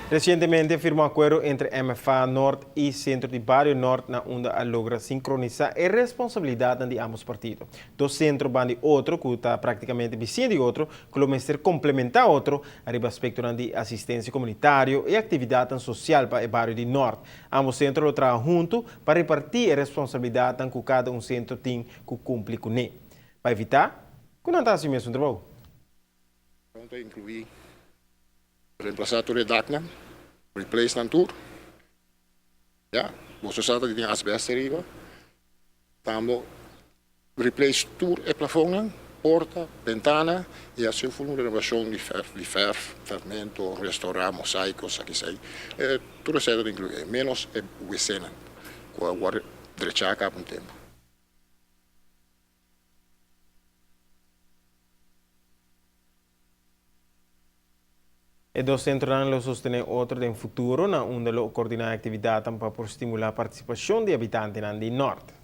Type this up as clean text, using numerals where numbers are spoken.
Resientemente a firma un akuerdo entre MFA Nort i Sentro di Bario Nort na unda a logra sinkronisá e responsabilidatnan di ámbos partido. Dos sentro ban di otro ku ta praktikamente bisiña di otro ku lo mester komplementá otro ariba aspektonan di asistensia komunitario i aktividatnan sosial pa e bario di Nort. Ámbos sentro lo traha huntu pa repartí e responsabilidatnan ku kada un sentro tin ku kumpli kuné pa evitá ku nan ta hasi mesun trabou. Ta inkluí Reemplasa tur e daknan, replace nan tur. Ya, boso sa ta di tin asbest ariba. Tambo replace tur e plafonnan, porta, bentana y haci un full un renovacion di verf, di verf, verfmento, restaura, mosaico, esaki esey. Tur esey ta inclui, menos e wcnan cu a worde drecha caba un tempo. E dos sentronan lo sostené otro den futuro na unda lo kordiná e aktividatnan pa por stimulá partisipashon di habitantenan di Nort.